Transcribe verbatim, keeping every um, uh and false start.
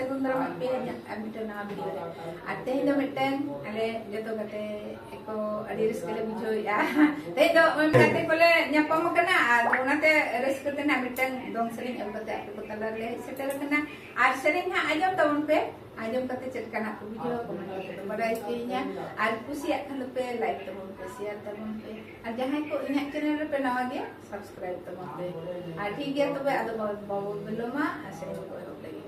ᱥᱟᱹᱜᱩᱱ ᱫᱟᱨᱟᱢ ᱯᱮ ᱟᱨ ᱢᱤᱫᱴᱟᱝ ᱱᱟᱣᱟ ᱵᱷᱤᱰᱤᱭᱳ ᱨᱮ᱾ ᱟᱨ ᱛᱮᱦᱮᱧ ᱫᱚ ᱢᱤᱫᱴᱟᱝ ᱟᱞᱮ ᱡᱚᱛᱚ ᱜᱟᱛᱮ ᱠᱚ ᱟᱹᱰᱤ ᱨᱟᱹᱥᱠᱟᱹ ᱞᱮ ᱵᱩᱡᱷᱟᱹᱣᱮᱫᱼᱟ᱾ ᱛᱮᱦᱮᱧ ᱫᱚ ᱮᱢ ᱜᱟᱛᱮ ᱠᱚᱞᱮ ᱧᱟᱯᱟᱢ ᱟᱠᱟᱱᱟ, ᱟᱨ ᱚᱱᱟᱛᱮ ᱨᱟᱹᱥᱠᱟᱹ ᱛᱮᱱᱟᱜ ᱢᱤᱫᱴᱟᱝ ᱫᱚᱝ ᱥᱮᱨᱮᱧ ᱟᱹᱜᱩ ᱠᱟᱛᱮ ᱟᱯᱮ ᱠᱚ ᱛᱟᱞᱟ ᱨᱮᱞᱮ ᱦᱮᱡ ᱥᱮᱴᱮᱨ ᱟᱠᱟᱱᱟ᱾ ᱟᱨ ᱥᱮᱨᱮᱧ ᱦᱟᱸᱜ ᱟᱸᱡᱚᱢ ᱛᱟᱵᱚᱱ ᱯᱮ, ᱟᱸᱡᱚᱢ ᱠᱟᱛᱮ ᱪᱮᱫ ᱞᱮᱠᱟᱱᱟᱜ ᱯᱮ ᱵᱩᱡᱷᱟᱹᱣᱟ ᱠᱚᱢᱮᱱᱴ ᱠᱟᱛᱮ ᱯᱮ ᱵᱟᱰᱟᱭ ᱦᱚᱪᱚᱭᱤᱧᱟ᱾ ᱟᱨ ᱠᱩᱥᱤᱭᱟᱜ ᱠᱷᱟᱱ ᱫᱚᱯᱮ ᱞᱟᱭᱤᱠ ᱛᱟᱵᱚᱱ ᱯᱮ, ᱥᱮᱭᱟᱨ ᱛᱟᱵᱚᱱ ᱯᱮ, ᱟᱨ ᱡᱟᱦᱟᱸᱭ ᱠᱚ ᱤᱧᱟᱹᱜ ᱪᱮᱱᱮᱞ ᱨᱮᱯᱮ ᱱᱟᱣᱟ ᱜᱮᱭᱟ ᱥᱟᱵᱥᱠᱨᱟᱭᱤᱵ ᱛᱟᱵᱚᱱ ᱯᱮ᱾ ᱟᱨ ᱴᱷᱤᱠ ᱜᱮᱭᱟ, ᱛᱚᱵᱮ ᱟᱫᱚ ᱵᱟᱵᱚᱱ ᱵᱤᱞᱚᱢᱟ ᱟᱨ ᱥᱮᱨᱮᱧ ᱠᱚ ᱮᱦᱚᱵ ᱞᱟᱹᱜᱤᱫ᱾